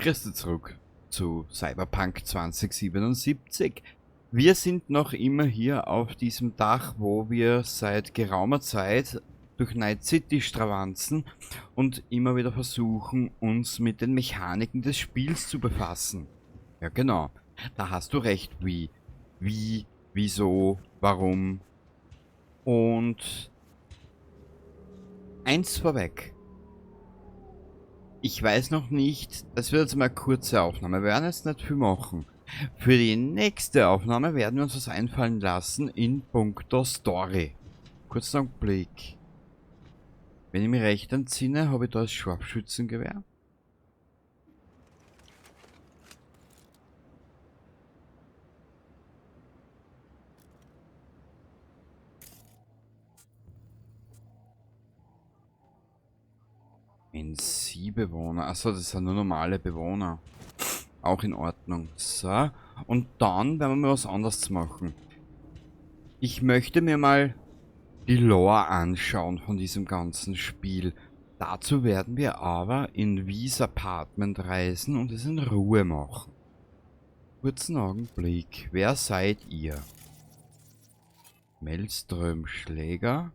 Grüß zurück zu Cyberpunk 2077. Wir sind noch immer hier auf diesem Dach, wo wir seit geraumer Zeit durch Night City stravanzen und immer wieder versuchen, uns mit den Mechaniken des Spiels zu befassen. Ja genau, da hast du recht, wie, wieso, warum und eins vorweg. Ich weiß noch nicht, das wird jetzt mal eine kurze Aufnahme, wir werden jetzt nicht viel machen. Für die nächste Aufnahme werden wir uns was einfallen lassen in puncto Story. Kurzen Augenblick. Wenn ich mich recht entsinne, habe ich da das Scharfschützengewehr. NC-Bewohner. Achso, das sind nur normale Bewohner. Auch in Ordnung. So. Und dann werden wir mal was anderes machen. Ich möchte mir mal die Lore anschauen von diesem ganzen Spiel. Dazu werden wir aber in V's Apartment reisen und es in Ruhe machen. Kurzen Augenblick. Wer seid ihr? Maelstrom Schläger,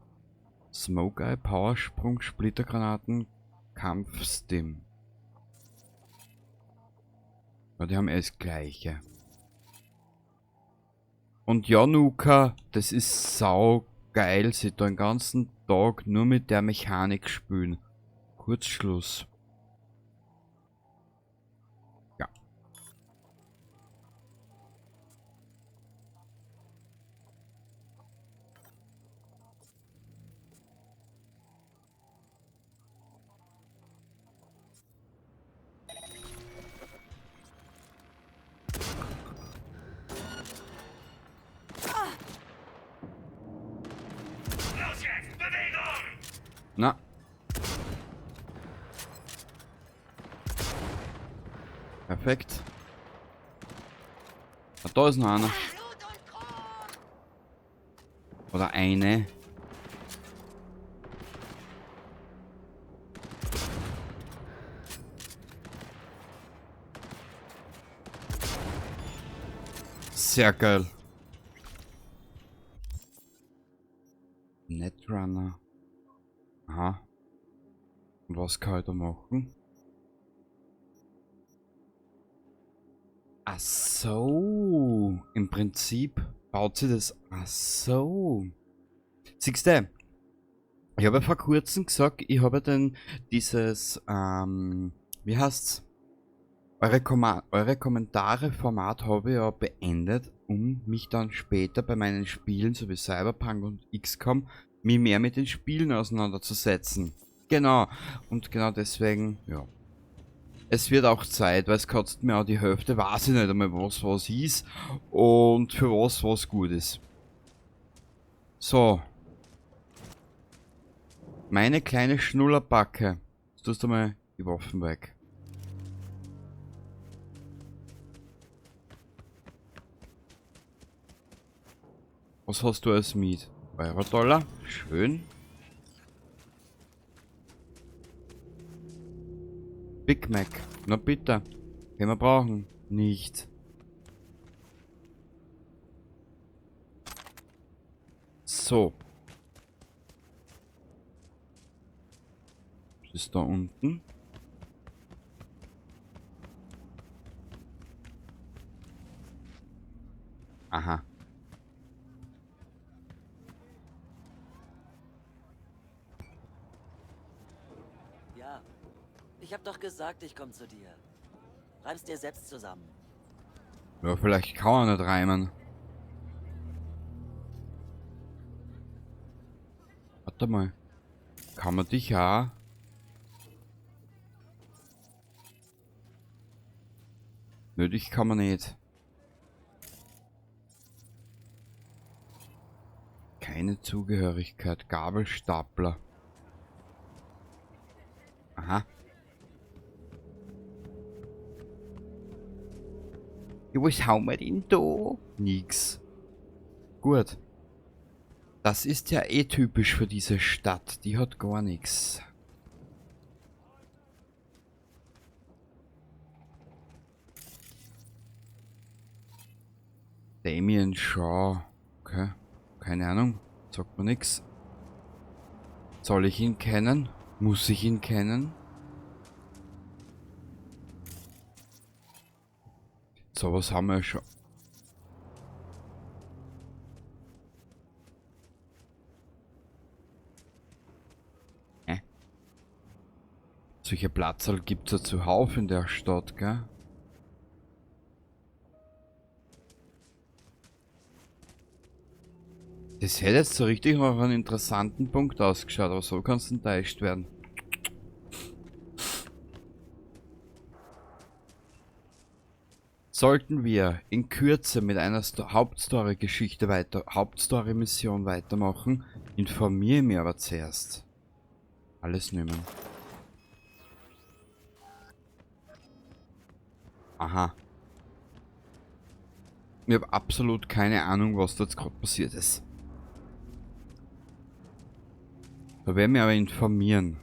Smoke Eye, Powersprung, Splittergranaten, Kampfstim. Ja, die haben eh das Gleiche. Und ja, Nuka, das ist sau geil, sie da den ganzen Tag nur mit der Mechanik spielen. Kurzschluss. Ja. Na. Perfekt. Ah, da ist noch einer. Oder eine. Sehr geil. Netrunner. Aha. Und was kann ich da machen? Ach so. Im Prinzip baut sie das. Ach so. Siehst du? Ich habe ja vor kurzem gesagt, ich habe dann dieses, wie heißt's? Eure Kommentare-Format habe ich ja beendet, um mich dann später bei meinen Spielen, so wie Cyberpunk und XCOM, mich mehr mit den Spielen auseinanderzusetzen. Genau. Und genau deswegen, ja. Es wird auch Zeit, weil es kotzt mir auch die Hälfte, weiß ich nicht einmal, was was ist und für was was gut ist. So. Meine kleine Schnullerbacke. Jetzt tust du mal die Waffen weg. Was hast du als Miet? Euro-Dollar. Schön. Big Mac. Na bitte. Können wir brauchen. Nicht. So. Was ist da unten? Aha. Ja, ich hab doch gesagt, ich komm zu dir. Reim's dir selbst zusammen. Ja, vielleicht kann er nicht reimen. Warte mal. Kann man dich auch? Nö, dich kann man nicht. Keine Zugehörigkeit. Gabelstapler. Aha. Ja, was haben wir denn da? Nix. Gut. Das ist ja eh typisch für diese Stadt. Die hat gar nix. Damien Shaw. Okay. Keine Ahnung. Sagt mir nix. Soll ich ihn kennen? Muss ich ihn kennen? So, was haben wir schon? Solche Platzerl gibt's ja zuhauf in der Stadt, gell? Das hätte jetzt so richtig nach einem interessanten Punkt ausgeschaut, aber so kann's enttäuscht werden. Sollten wir in Kürze mit einer Hauptstory-Geschichte weiter, Hauptstory-Mission weitermachen, informiere mich aber zuerst. Alles nehmen. Aha. Ich hab absolut keine Ahnung, was da jetzt grad passiert ist. Da werden wir aber informieren.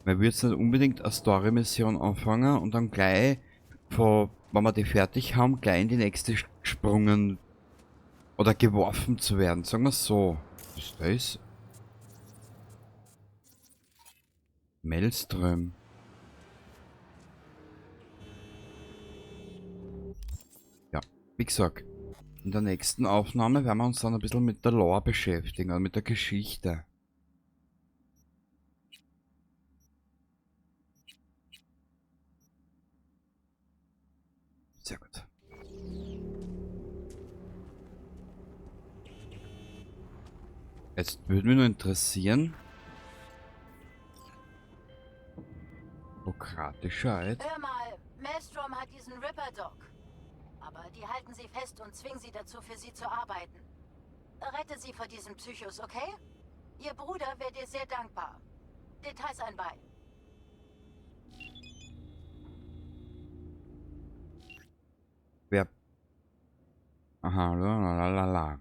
Man würde jetzt nicht unbedingt eine Story-Mission anfangen und dann gleich, von, wenn wir die fertig haben, gleich in die nächste gesprungen oder geworfen zu werden. Sagen wir so. Was ist das? Maelstrom. Ja, wie gesagt, in der nächsten Aufnahme werden wir uns dann ein bisschen mit der Lore beschäftigen, also mit der Geschichte. Sehr gut. Jetzt würde mich nur interessieren. Bürokratischer Eid. Hör mal, Maelstrom hat diesen Ripperdoc. Aber die halten sie fest und zwingen sie dazu, für sie zu arbeiten. Rette sie vor diesen Psychos, okay? Ihr Bruder wäre dir sehr dankbar. Details anbei. Wer... Aha, lalalala.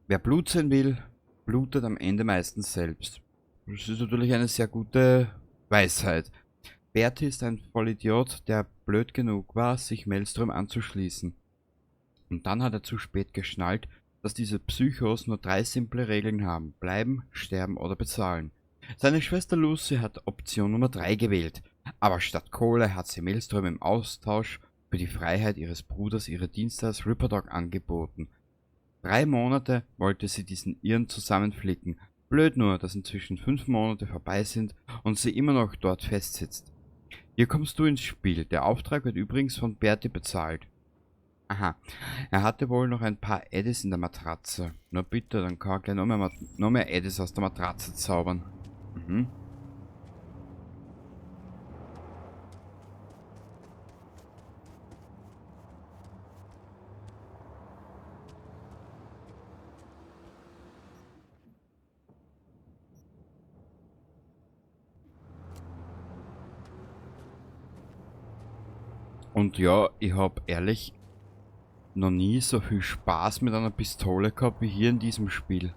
Wer Blut sehen will, blutet am Ende meistens selbst. Das ist natürlich eine sehr gute Weisheit. Bertie ist ein Vollidiot, der blöd genug war, sich Maelstrom anzuschließen. Und dann hat er zu spät geschnallt, dass diese Psychos nur 3 simple Regeln haben. Bleiben, sterben oder bezahlen. Seine Schwester Lucy hat Option Nummer 3 gewählt. Aber statt Kohle hat sie Maelstrom im Austausch für die Freiheit ihres Bruders ihre Dienste als Ripperdoc angeboten. 3 Monate wollte sie diesen Irren zusammenflicken. Blöd nur, dass inzwischen 5 Monate vorbei sind und sie immer noch dort festsitzt. Hier kommst du ins Spiel. Der Auftrag wird übrigens von Bertie bezahlt. Aha. Er hatte wohl noch ein paar Eddies in der Matratze. Na bitte, dann kann er gleich noch mehr Eddies aus der Matratze zaubern. Und ja, ich hab ehrlich noch nie so viel Spaß mit einer Pistole gehabt wie hier in diesem Spiel.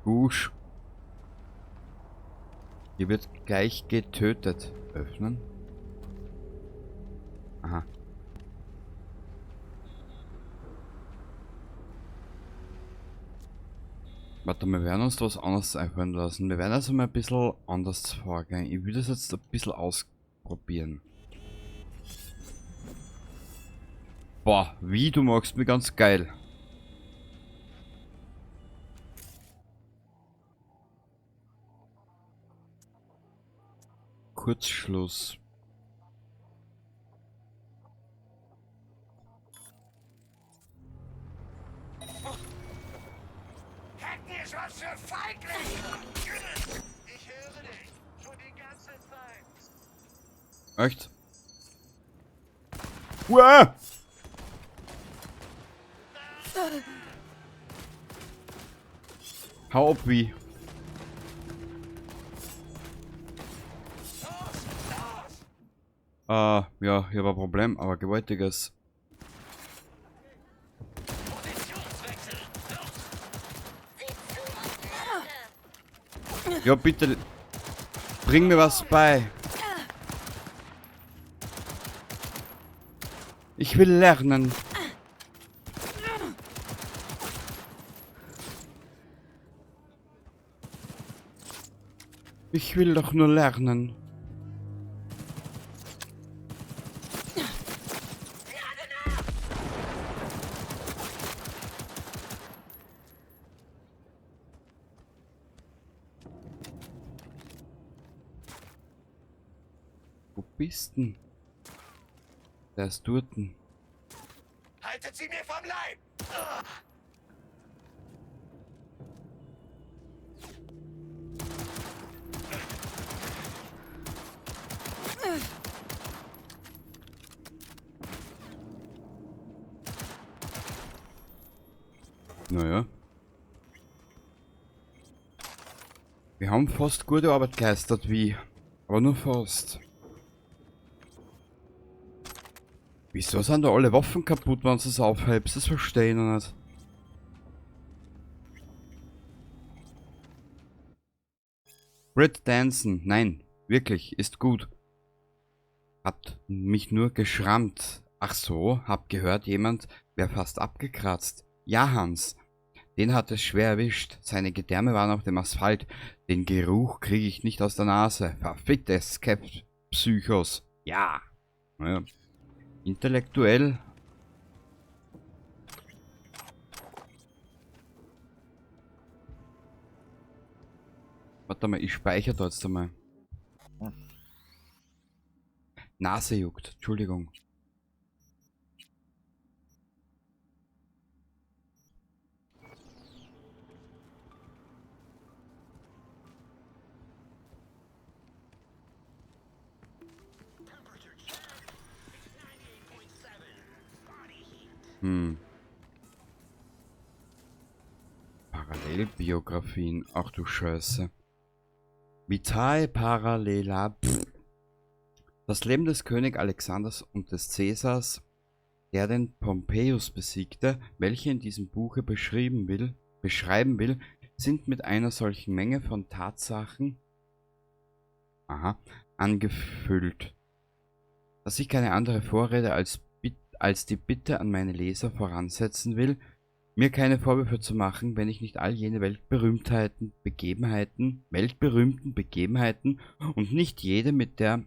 Gusch. Hier wird gleich getötet. Öffnen. Aha. Warte, wir werden uns da was anderes einfallen lassen. Wir werden also mal ein bisschen anders vorgehen. Ich will das jetzt ein bisschen ausprobieren. Boah, wie, du machst mich ganz geil. Kurzschluss. Was für Feigling! Ich höre dich schon die ganze Zeit. Echt? Uah! Hau ab, wie? Ja, ich hab ein Problem, aber gewaltiges. Ja, bitte. Bring mir was bei. Ich will lernen. Ich will doch nur lernen. Wo bist denn? Der ist dorten. Haltet sie mir vom Leib! Naja. Wir haben fast gute Arbeit geleistet, wie. Aber nur fast. Wieso sind da alle Waffen kaputt, wenn du es aufhebst? Das verstehe ich noch nicht. Britt Danson. Nein, wirklich, ist gut. Hat mich nur geschrammt. Ach so, hab gehört, jemand wär fast abgekratzt. Ja, Hans. Den hat es schwer erwischt. Seine Gedärme waren auf dem Asphalt. Den Geruch kriege ich nicht aus der Nase. Verfickte Skept-Psychos. Ja. Naja. Intellektuell. Warte mal, ich speichere da jetzt einmal. Nase juckt, Entschuldigung. Parallelbiografien. Ach du Scheiße. Vitae Parallela. Pff. Das Leben des König Alexanders und des Cäsars, der den Pompeius besiegte, welche in diesem Buche beschreiben will, sind mit einer solchen Menge von Tatsachen, aha, angefüllt, dass ich keine andere Vorrede als die Bitte an meine Leser voransetzen will, mir keine Vorwürfe zu machen, wenn ich nicht all jene weltberühmten Begebenheiten und nicht jede mit der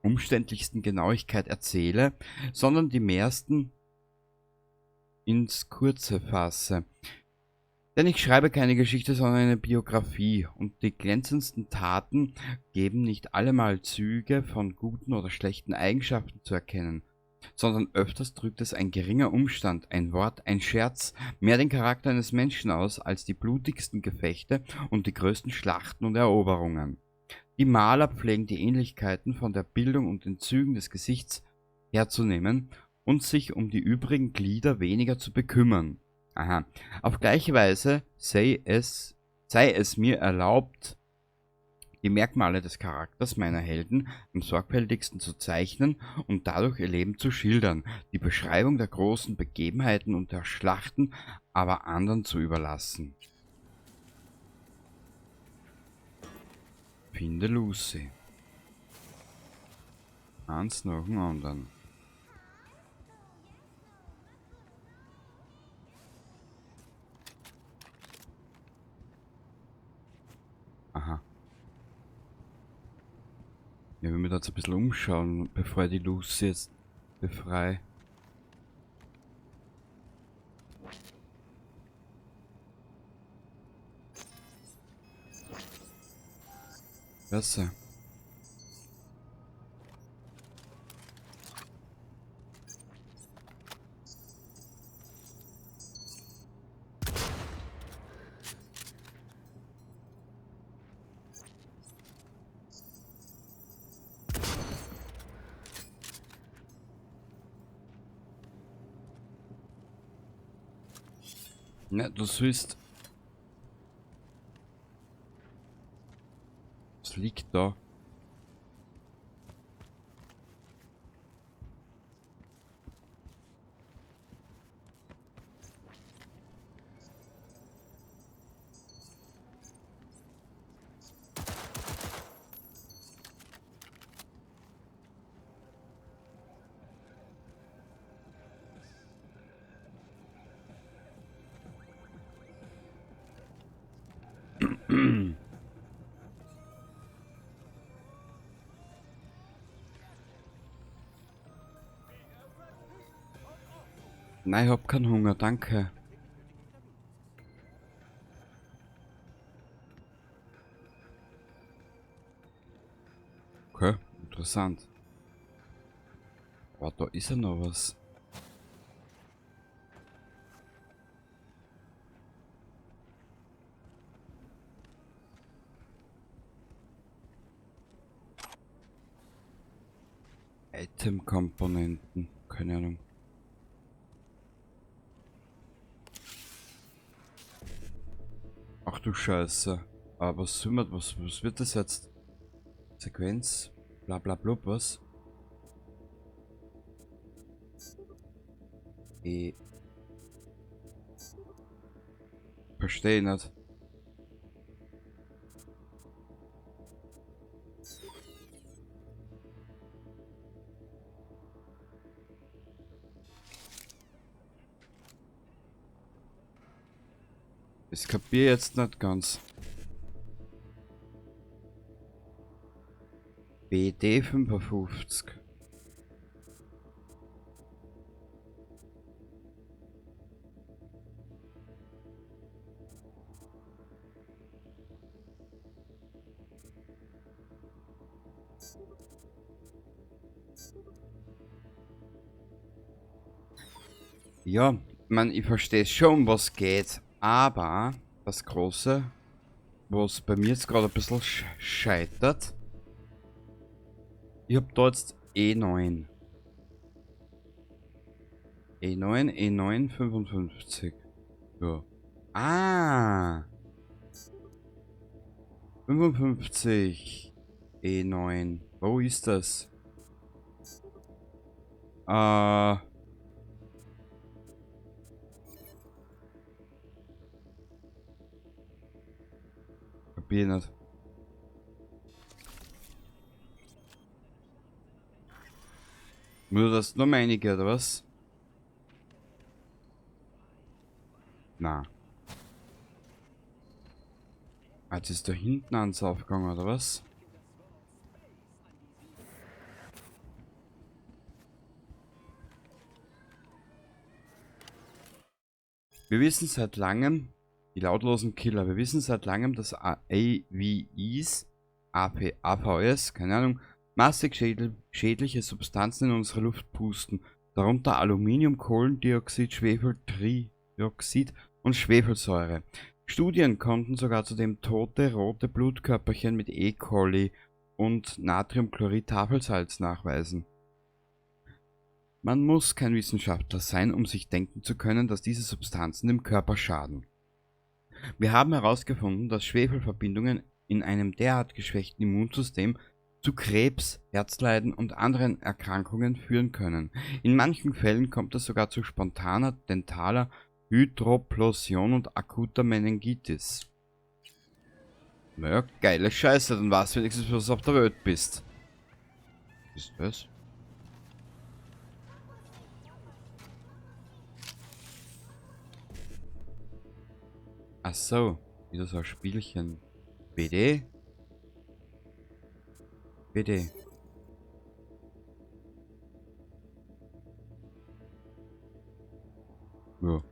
umständlichsten Genauigkeit erzähle, sondern die meisten ins Kurze fasse. Denn ich schreibe keine Geschichte, sondern eine Biografie, und die glänzendsten Taten geben nicht allemal Züge von guten oder schlechten Eigenschaften zu erkennen, sondern öfters drückt es ein geringer Umstand, ein Wort, ein Scherz, mehr den Charakter eines Menschen aus, als die blutigsten Gefechte und die größten Schlachten und Eroberungen. Die Maler pflegen die Ähnlichkeiten von der Bildung und den Zügen des Gesichts herzunehmen und sich um die übrigen Glieder weniger zu bekümmern. Aha. Auf gleiche Weise sei es mir erlaubt, die Merkmale des Charakters meiner Helden am sorgfältigsten zu zeichnen und dadurch ihr Leben zu schildern, die Beschreibung der großen Begebenheiten und der Schlachten aber anderen zu überlassen. Finde Lucy. Eins nach dem anderen. Aha. Ja, wir müssen jetzt ein bisschen umschauen, bevor ich die Lucy jetzt befreie. Besser. Ja, du siehst. Was liegt da? Nein, ich hab keinen Hunger, danke. Okay, interessant. Aber da ist ja noch was. Item-Komponenten. Keine Ahnung. Ach du Scheiße. Aber was, was wird das jetzt? Sequenz? Bla bla blub, was? E. Verstehe nicht. Das kapier jetzt nicht ganz. BD 55. Ja, ich mein, ich verstehe schon, was geht, aber das Große, was bei mir jetzt gerade ein bisschen scheitert, ich hab da jetzt E9. E9, E9, 55. Ja. Ah! 55. E9. Wo ist das? Kapier nicht. Nur das noch einige, oder was? Na. Jetzt ist da hinten eins aufgegangen, oder was? Wir wissen seit langem, die lautlosen Killer, wir wissen seit langem, dass AVIs, AP, AVS, keine Ahnung, massig schädliche Substanzen in unsere Luft pusten, darunter Aluminium, Kohlendioxid, Schwefeltrioxid und Schwefelsäure. Studien konnten sogar zudem tote rote Blutkörperchen mit E. coli und Natriumchlorid-Tafelsalz nachweisen. Man muss kein Wissenschaftler sein, um sich denken zu können, dass diese Substanzen dem Körper schaden. Wir haben herausgefunden, dass Schwefelverbindungen in einem derart geschwächten Immunsystem zu Krebs, Herzleiden und anderen Erkrankungen führen können. In manchen Fällen kommt es sogar zu spontaner dentaler Hydroplosion und akuter Meningitis. Naja, geile Scheiße, dann weißt du wenigstens, was du auf der Welt bist. Was ist das? Ach so, wieder so ein Spielchen. BD? BD. Ja.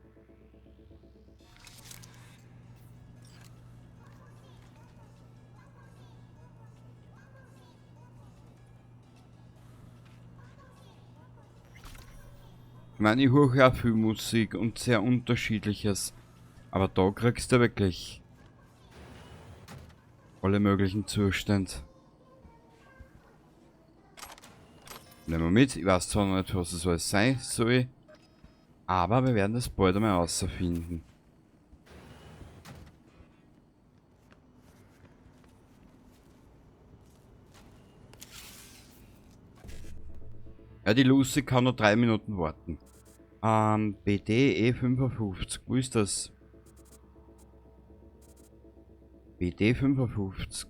Ich meine, ich höre ja viel Musik und sehr unterschiedliches. Aber da kriegst du wirklich alle möglichen Zustände. Nehmen wir mit. Ich weiß zwar noch nicht, was es alles sein soll, aber wir werden das bald einmal herausfinden. Ja, die Lucy kann noch 3 Minuten warten. BD E55, wo ist das? BD 55.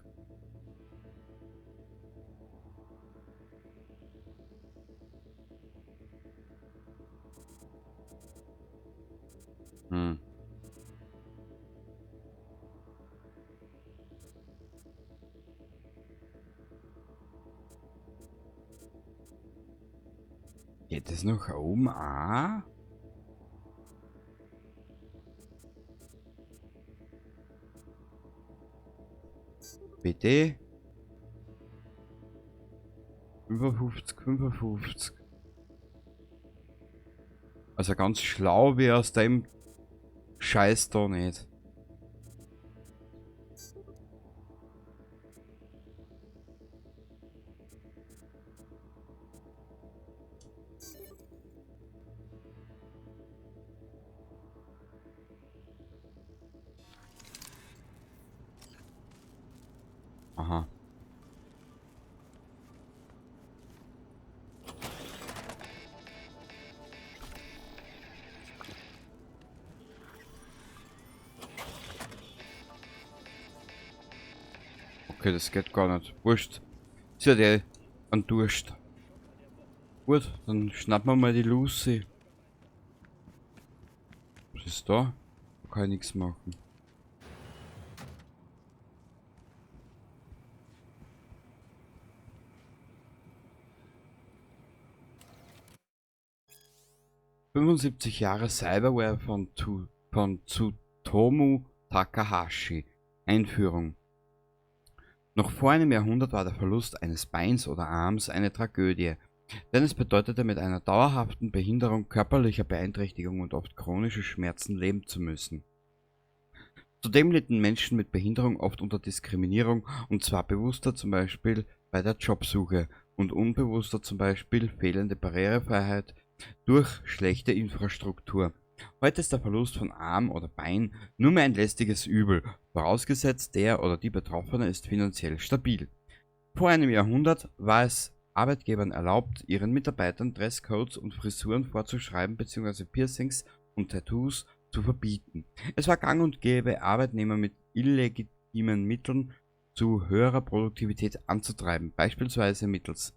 Geht es nach oben auch? Bitte? 55, 55. Also ganz schlau wie aus dem Scheiß da nicht. Aha. Okay, das geht gar nicht. Wurscht. Sie hat eh einen Durst. Gut, dann schnappen wir mal die Lucy. Was ist da? Da kann ich nichts machen. »75 Jahre Cyberware von Tsutomu Takahashi. Einführung. Noch vor einem Jahrhundert war der Verlust eines Beins oder Arms eine Tragödie, denn es bedeutete, mit einer dauerhaften Behinderung, körperlicher Beeinträchtigung und oft chronischen Schmerzen leben zu müssen. Zudem litten Menschen mit Behinderung oft unter Diskriminierung, und zwar bewusster zum Beispiel bei der Jobsuche und unbewusster zum Beispiel fehlende Barrierefreiheit durch schlechte Infrastruktur. Heute ist der Verlust von Arm oder Bein nur mehr ein lästiges Übel, vorausgesetzt der oder die Betroffene ist finanziell stabil. Vor einem Jahrhundert war es Arbeitgebern erlaubt, ihren Mitarbeitern Dresscodes und Frisuren vorzuschreiben bzw. Piercings und Tattoos zu verbieten. Es war gang und gäbe, Arbeitnehmer mit illegitimen Mitteln zu höherer Produktivität anzutreiben, beispielsweise mittels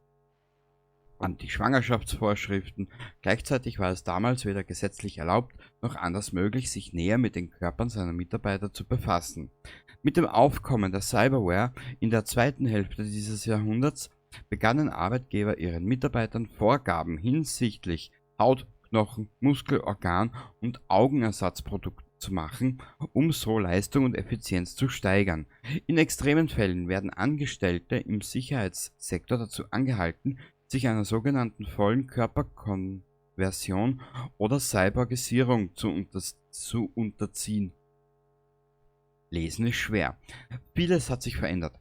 Anti-Schwangerschaftsvorschriften. Gleichzeitig war es damals weder gesetzlich erlaubt noch anders möglich, sich näher mit den Körpern seiner Mitarbeiter zu befassen. Mit dem Aufkommen der Cyberware in der zweiten Hälfte dieses Jahrhunderts begannen Arbeitgeber ihren Mitarbeitern Vorgaben hinsichtlich Haut, Knochen, Muskel, Organ und Augenersatzprodukten zu machen, um so Leistung und Effizienz zu steigern. In extremen Fällen werden Angestellte im Sicherheitssektor dazu angehalten, sich einer sogenannten vollen Körperkonversion oder Cyborgisierung zu unterziehen. Lesen ist schwer. Vieles hat sich verändert,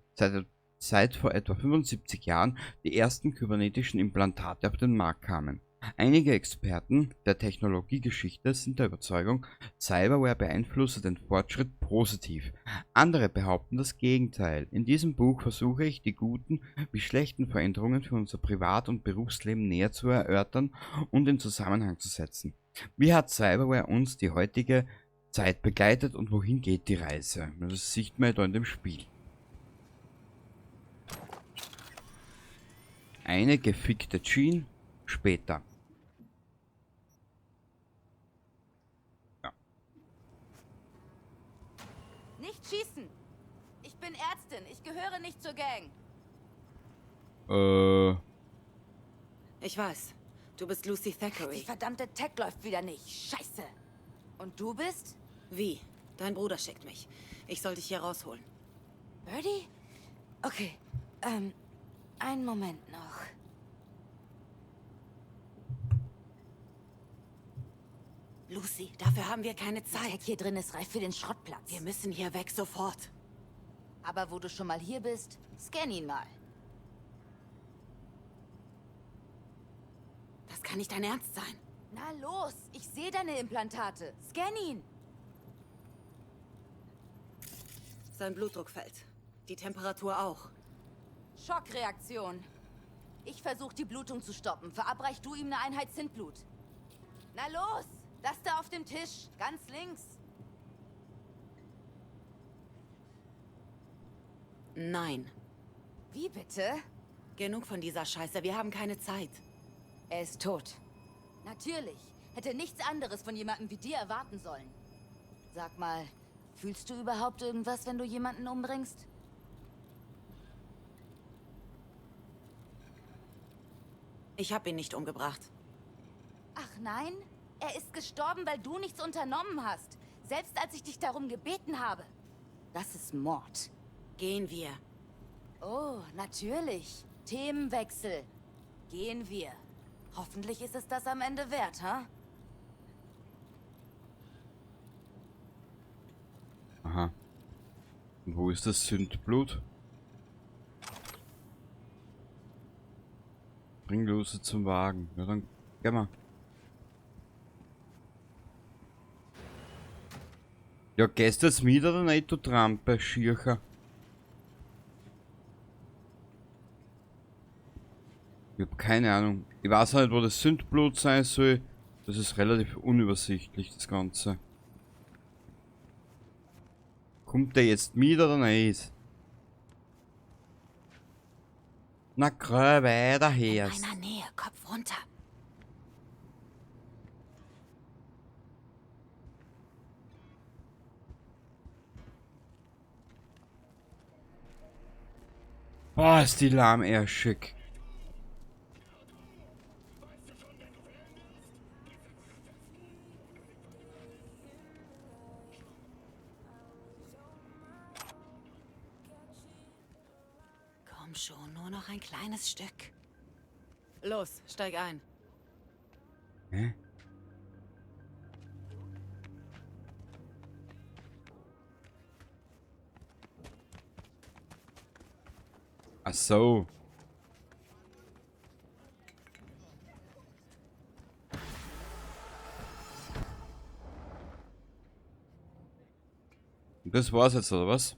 seit vor etwa 75 Jahren die ersten kybernetischen Implantate auf den Markt kamen. Einige Experten der Technologiegeschichte sind der Überzeugung, Cyberware beeinflusse den Fortschritt positiv. Andere behaupten das Gegenteil. In diesem Buch versuche ich, die guten wie schlechten Veränderungen für unser Privat- und Berufsleben näher zu erörtern und in Zusammenhang zu setzen. Wie hat Cyberware uns die heutige Zeit begleitet und wohin geht die Reise? Das sieht man ja da in dem Spiel. Eine gefickte Jean später. Ja. Nicht schießen! Ich bin Ärztin, ich gehöre nicht zur Gang. Ich weiß. Du bist Lucy Thackeray. Die verdammte Tech läuft wieder nicht. Scheiße! Und du bist? Wie? Dein Bruder schickt mich. Ich soll dich hier rausholen. Birdie? Okay. Einen Moment noch. Lucy, dafür haben wir keine Zeit. Die Tech hier drin ist reif für den Schrottplatz. Wir müssen hier weg, sofort. Aber wo du schon mal hier bist, scan ihn mal. Das kann nicht dein Ernst sein. Na los, ich sehe deine Implantate. Scan ihn. Sein Blutdruck fällt. Die Temperatur auch. Schockreaktion. Ich versuche die Blutung zu stoppen. Verabreich du ihm eine Einheit Zintblut. Na los, das da auf dem Tisch, ganz links. Nein. Wie bitte? Genug von dieser Scheiße, wir haben keine Zeit. Er ist tot. Natürlich. Hätte nichts anderes von jemandem wie dir erwarten sollen. Sag mal, fühlst du überhaupt irgendwas, wenn du jemanden umbringst? Ich hab ihn nicht umgebracht. Ach nein? Er ist gestorben, weil du nichts unternommen hast. Selbst als ich dich darum gebeten habe. Das ist Mord. Gehen wir. Oh, natürlich. Themenwechsel. Gehen wir. Hoffentlich ist es das am Ende wert, ha? Aha. Und wo ist das Sündblut? Bring Lucy zum Wagen. Ja, dann geh mal. Ja, gehst du jetzt mit oder nicht, du Trampe, Schircher? Ich hab keine Ahnung. Ich weiß auch nicht, wo das Sündblut sein soll. Das ist relativ unübersichtlich, das Ganze. Kommt der jetzt mit oder nicht? Na, grü weiter her. In meiner Nähe, Kopf runter. Boah, ist die lahmärschig. Komm schon, nur noch ein kleines Stück. Los, steig ein. Hä? Ach so. Und das war's jetzt, oder was?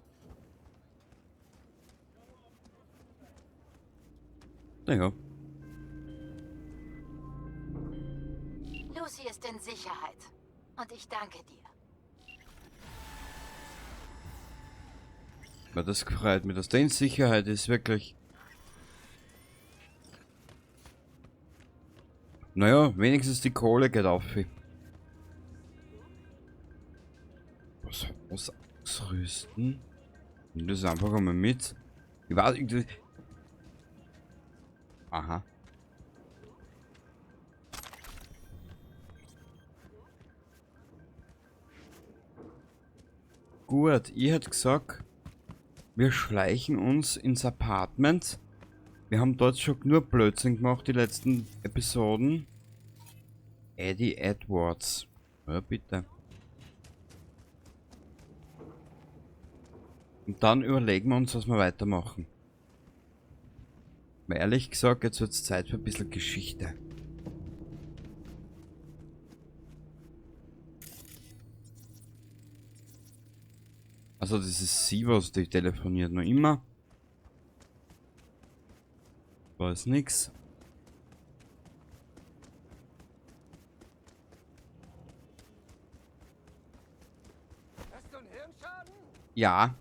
Naja. Lucy ist in Sicherheit. Und ich danke dir. Na, das freut mich, dass der in Sicherheit ist, wirklich. Naja, wenigstens die Kohle geht auf. Was, was ausrüsten? Nimm das einfach einmal mit. Ich weiß, ich, aha. Gut, ich hätte gesagt, wir schleichen uns ins Apartment. Wir haben dort schon nur Blödsinn gemacht, die letzten Episoden. Eddie Edwards. Ja, bitte. Und dann überlegen wir uns, was wir weitermachen. Weil ehrlich gesagt, jetzt wird's Zeit für ein bisschen Geschichte. Also das ist sie, was die telefoniert noch immer. Da ist nix. Hast du einen Hirnschaden? Ja.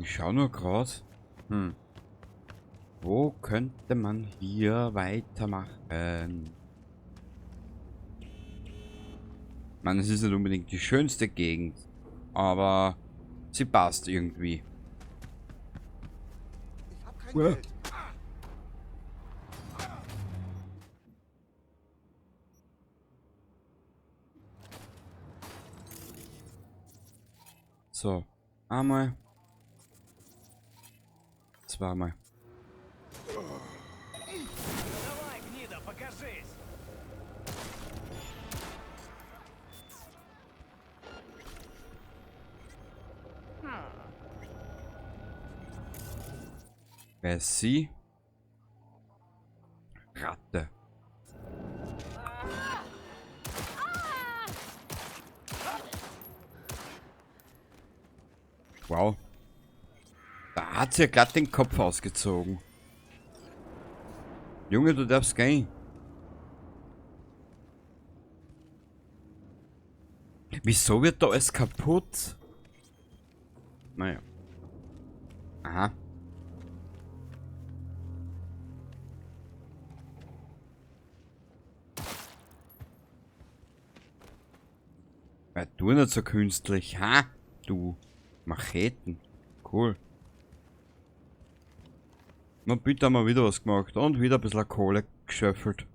Ich schau nur grad. Wo könnte man hier weitermachen? Ich meine, es ist nicht unbedingt die schönste Gegend, aber sie passt irgendwie. Ich hab kein Uah. Geld. So, einmal, zweimal. Давай, гнида, покажись! Wer ist sie? Ratte. Wow. Da hat sie ja glatt den Kopf ausgezogen. Junge, du darfst gehen. Wieso wird da alles kaputt? Naja. Aha. Weil du nicht so künstlich, ha? Du Macheten. Cool. Na bitte haben wir wieder was gemacht. Und wieder ein bisschen Kohle Geschöffelt.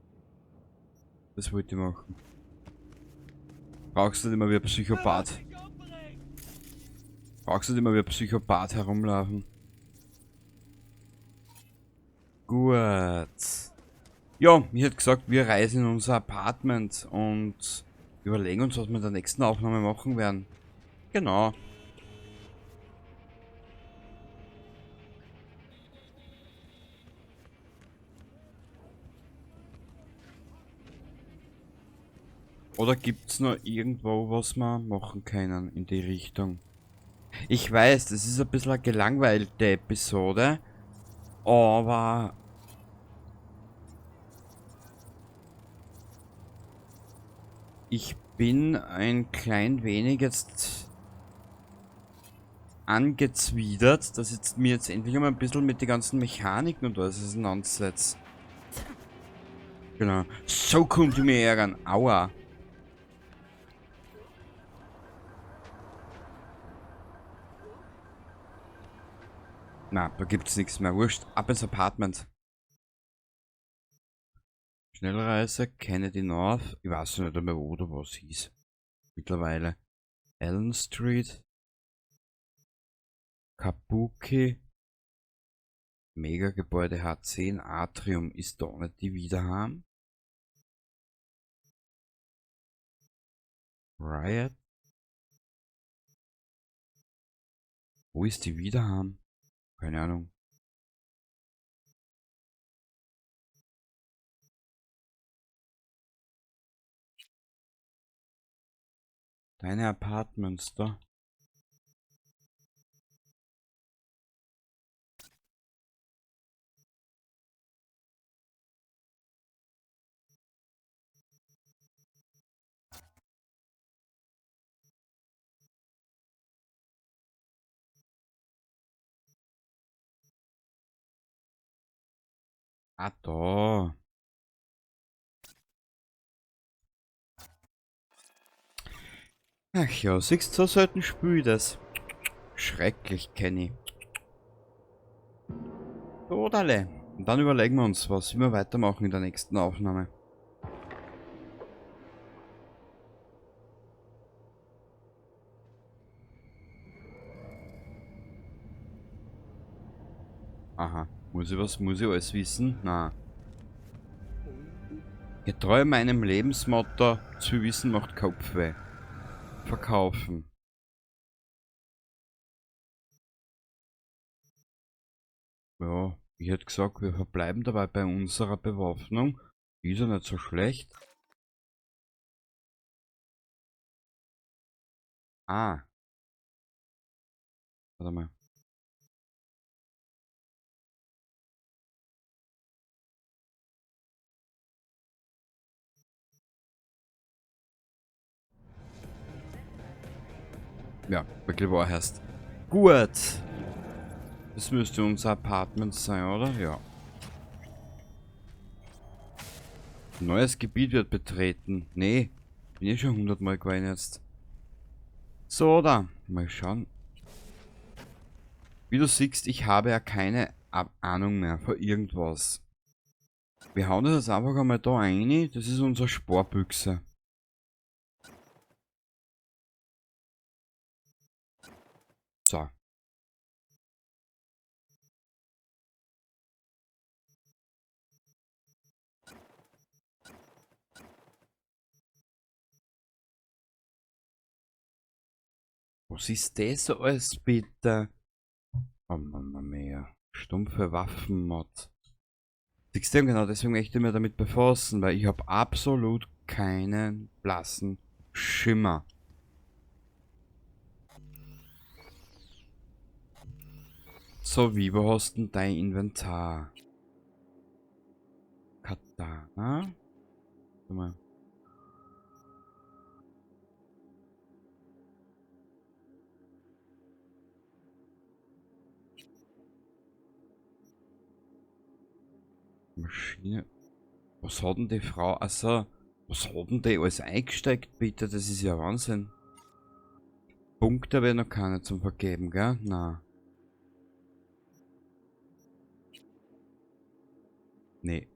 Das wollte ich machen. Brauchst du nicht immer wie ein Psychopath. Brauchst du nicht immer wie ein Psychopath herumlaufen. Gut. Ja, ich hätte gesagt, wir reisen in unser Apartment und überlegen uns, was wir in der nächsten Aufnahme machen werden. Genau. Oder gibt's noch irgendwo, was wir machen können in die Richtung? Ich weiß, das ist ein bisschen eine gelangweilte Episode, aber ich bin ein klein wenig jetzt angezwidert, dass ich mir jetzt endlich einmal ein bisschen mit den ganzen Mechaniken und alles auseinandersetze. Genau. So kommt ihr mir ärgern. Aua. Na, da gibt's nichts mehr. Wurscht. Ab ins Apartment. Schnellreise, Kennedy North. Ich weiß nicht mehr, wo oder was hieß. Mittlerweile. Allen Street. Kabuki. Megagebäude H10. Atrium ist da nicht die Wiederham. Riot. Wo ist die Wiederham? Keine Ahnung. Deine Apartments da. Ah, da. Ach ja, siehst du, so selten spül ich das. Schrecklich, Kenny. Todale. Und dann überlegen wir uns, was wir weitermachen in der nächsten Aufnahme. Aha. Muss ich was? Muss ich alles wissen? Na. Getreu meinem Lebensmotto, zu wissen macht Kopfweh. Verkaufen. Ja, ich hätte gesagt, wir verbleiben dabei bei unserer Bewaffnung. Die ist ja nicht so schlecht. Ah. Warte mal. Ja, wirklich wahr heißt. Gut. Das müsste unser Apartment sein, oder? Ja. Neues Gebiet wird betreten. Nee, bin ich schon 100-mal gewesen jetzt. So, da. Mal schauen. Wie du siehst, ich habe ja keine Ahnung mehr von irgendwas. Wir hauen das jetzt einfach einmal da rein. Das ist unsere Sparbüchse. So. Was ist das alles bitte? Oh Mama mia. Stumpfe Waffenmod. Siehst du, genau deswegen möchte ich mich damit befassen, weil ich hab absolut keinen blassen Schimmer. So, wie, wo hast denn dein Inventar? Katana? Warte mal. Maschine. Was hat denn die Frau? Also, was hat denn die alles eingesteckt, bitte? Das ist ja Wahnsinn. Punkte habe ich noch keine zum Vergeben, gell? Na. Nee.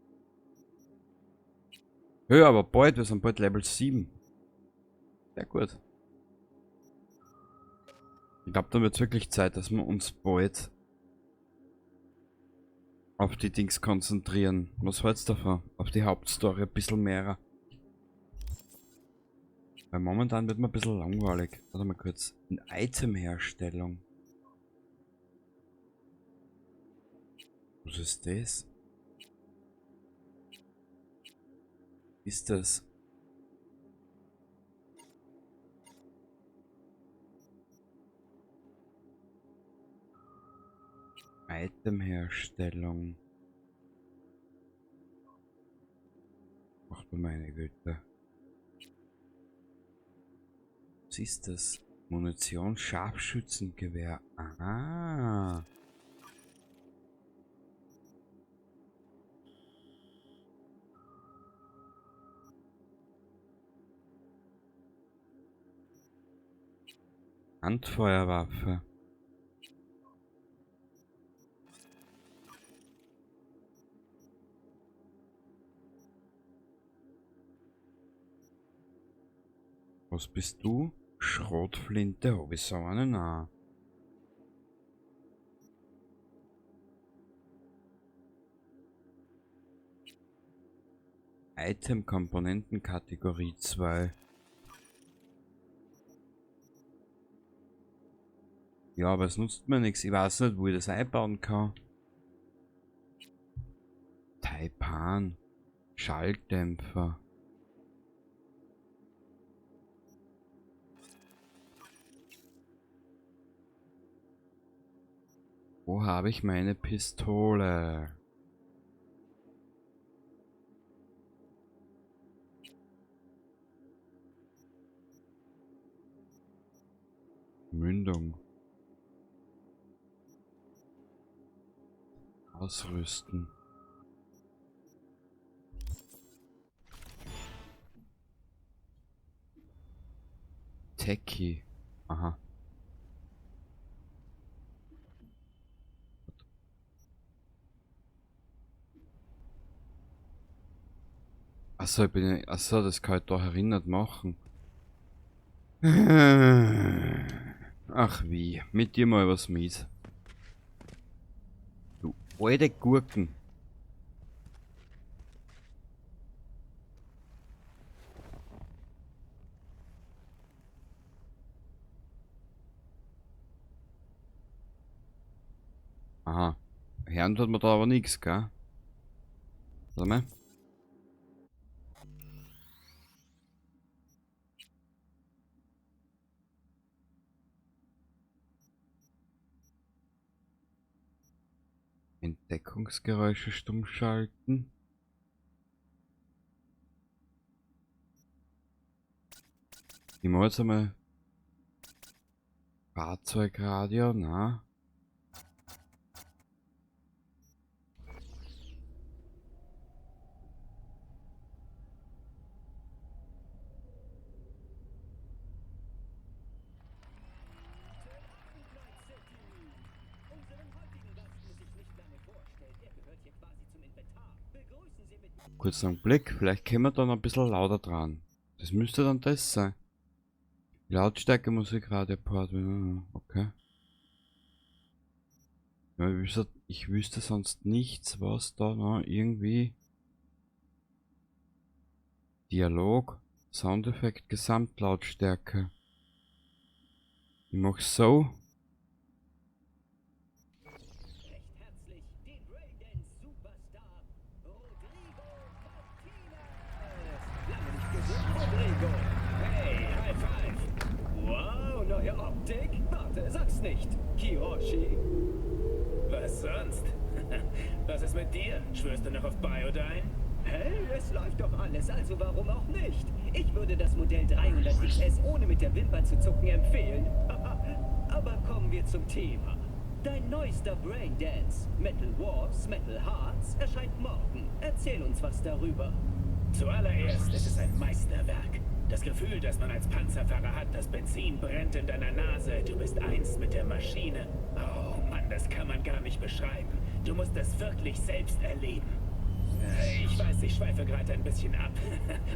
Ja, aber bald, wir sind bald Level 7. Sehr gut. Ich glaube, dann wird es wirklich Zeit, dass wir uns bald auf die Dings konzentrieren. Was hältst du davon? Auf die Hauptstory ein bisschen mehr. Weil momentan wird mir ein bisschen langweilig. Warte mal kurz. In Itemherstellung. Was ist das? Ist das? Itemherstellung. Ach du meine Güte. Was ist das? Munition, Scharfschützengewehr. Ah. Handfeuerwaffe. Was bist du? Schrotflinte, hab ich so eine? Nein. Item-Komponenten Kategorie 2. Ja, aber es nutzt mir nichts. Ich weiß nicht, wo ich das einbauen kann. Taipan. Schalldämpfer. Wo habe ich meine Pistole? Mündung. Ausrüsten. Techie. Aha. Achso, ich bin. Achso, das kann ich da erinnert machen. Ach wie, mit dir mal was mies. Du alte Gurken. Aha. Hören tut man da aber nichts, gell? Warte mal. Entdeckungsgeräusche stumm schalten. Ich mach jetzt einmal Fahrzeugradio, na. Kurz einen Blick, vielleicht kämen wir da noch ein bisschen lauter dran. Das müsste dann das sein. Lautstärke Musikradio-Port, okay. Ja, ich wüsste sonst nichts, was da noch irgendwie. Dialog, Soundeffekt, Gesamtlautstärke. Ich mach so. Nicht, Kiyoshi. Was sonst? Was ist mit dir? Schwörst du noch auf Biodyne? Hey, es läuft doch alles, also warum auch nicht? Ich würde das Modell 300 XS ohne mit der Wimper zu zucken empfehlen. Aber kommen wir zum Thema. Dein neuester Braindance, Metal Wars, Metal Hearts, erscheint morgen. Erzähl uns was darüber. Zuallererst ist es ein Meisterwerk. Das Gefühl, das man als Panzerfahrer hat, das Benzin brennt in deiner Nase, du bist eins mit der Maschine. Oh Mann, das kann man gar nicht beschreiben. Du musst das wirklich selbst erleben. Ich weiß, ich schweife gerade ein bisschen ab.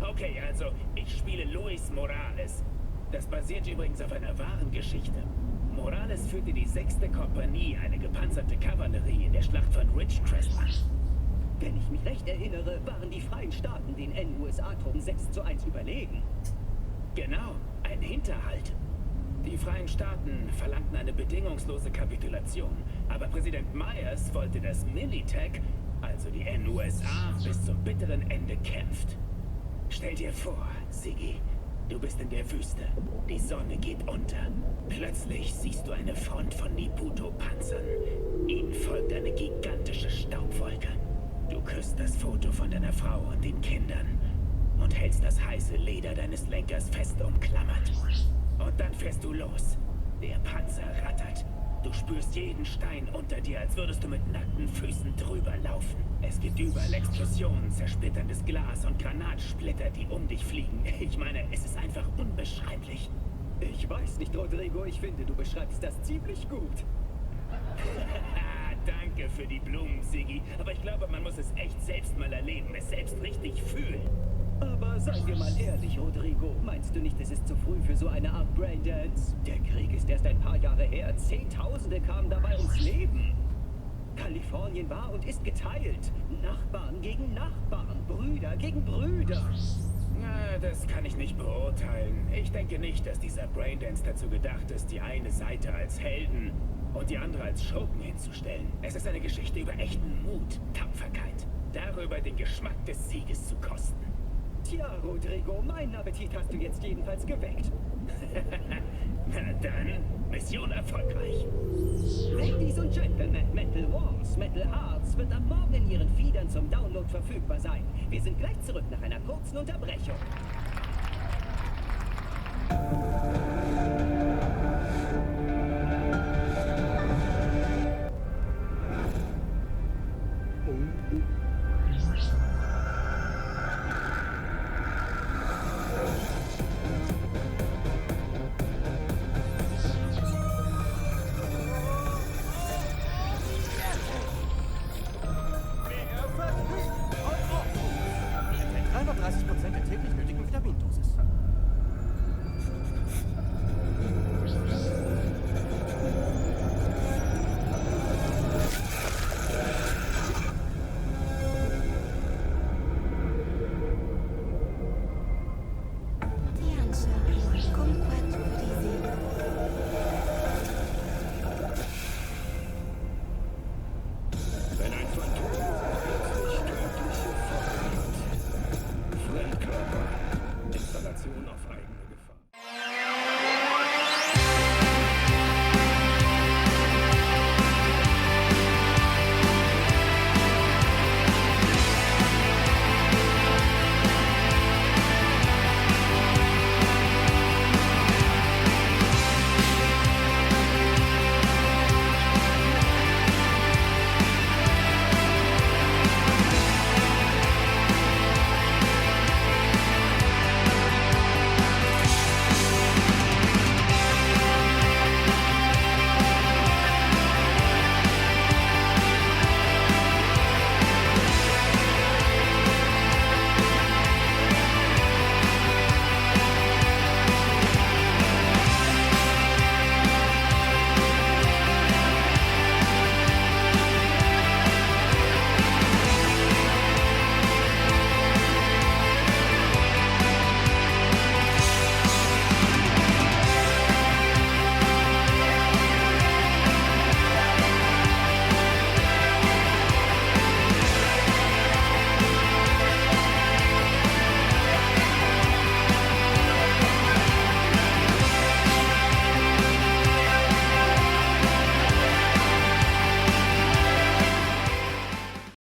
Okay, also, ich spiele Luis Morales. Das basiert übrigens auf einer wahren Geschichte. Morales führte die 6. Kompanie, eine gepanzerte Kavallerie, in der Schlacht von Ridgecrest an. Wenn ich mich recht erinnere, waren die Freien Staaten den NUSA-Truppen 6:1 überlegen. Genau, ein Hinterhalt. Die Freien Staaten verlangten eine bedingungslose Kapitulation. Aber Präsident Myers wollte, dass Militech, also die NUSA, bis zum bitteren Ende kämpft. Stell dir vor, Siggi, du bist in der Wüste. Die Sonne geht unter. Plötzlich siehst du eine Front von Niputo-Panzern. Ihnen folgt eine gigantische Staubwolke. Du küsst das Foto von deiner Frau und den Kindern und hältst das heiße Leder deines Lenkers fest umklammert. Und dann fährst du los. Der Panzer rattert. Du spürst jeden Stein unter dir, als würdest du mit nackten Füßen drüber laufen. Es gibt überall Explosionen, zersplitterndes Glas und Granatsplitter, die um dich fliegen. Ich meine, es ist einfach unbeschreiblich. Ich weiß nicht, Rodrigo, ich finde, du beschreibst das ziemlich gut. Danke für die Blumen, Siggi. Aber ich glaube, man muss es echt selbst mal erleben, es selbst richtig fühlen. Aber seien wir mal ehrlich, Rodrigo. Meinst du nicht, es ist zu früh für so eine Art Braindance? Der Krieg ist erst ein paar Jahre her. Zehntausende kamen dabei ums Leben. Kalifornien war und ist geteilt. Nachbarn gegen Nachbarn, Brüder gegen Brüder. Na, das kann ich nicht beurteilen. Ich denke nicht, dass dieser Braindance dazu gedacht ist, die eine Seite als Helden und die andere als Schurken hinzustellen. Es ist eine Geschichte über echten Mut, Tapferkeit. Darüber, den Geschmack des Sieges zu kosten. Tja, Rodrigo, meinen Appetit hast du jetzt jedenfalls geweckt. Na dann, Mission erfolgreich. Ladies und Gentlemen, Metal Wars, Metal Hearts wird am Morgen in Ihren Feedern zum Download verfügbar sein. Wir sind gleich zurück nach einer kurzen Unterbrechung.